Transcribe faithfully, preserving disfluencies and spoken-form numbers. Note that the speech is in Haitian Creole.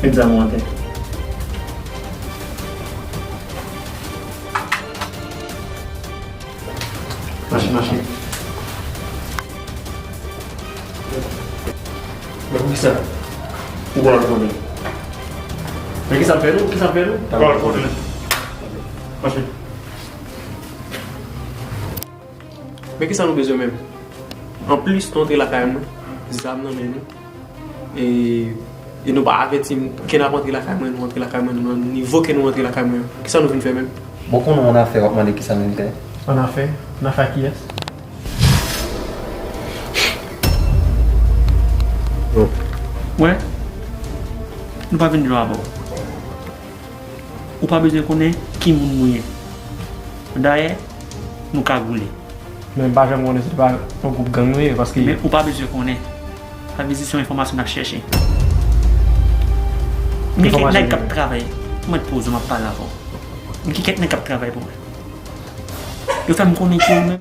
Met zam ou atè. Mache, mache. Men poukisa ou pral konnen? Men kisa l fè nou? Kisa l fè nou? Pral konnen. Mache. Men kisa nou bezwen menm? Anplis, nou antre lakay mwen, zam nan men nou. E, e nou pa avèti m ke n ap antre lakay mwen, nou antre lakay mwen, nou nan nivo ke nou antre lakay mwen an. Kisa nou vin fè menm? Bon, konnen w annafè, w ap mande kisa nou vin fè? Annafè? Annafè a kiyès? Wè, nou pa vin jwe avè w. Ou pa bezwen konnen ki moun nou ye. Dayè, nou kagoule. Men m pa janm konnen si se pa yon gwoup gang nou ye, paske... Men ou pa bezwen konnen. Sa vle di se yon enfòmasyon n ap chèche. Men kèk nèg k ap travay. Mwen poze, m ap pale avè w. Men kèk nèg k ap travay pou mwen. Yo fè m konnen ke yo menm.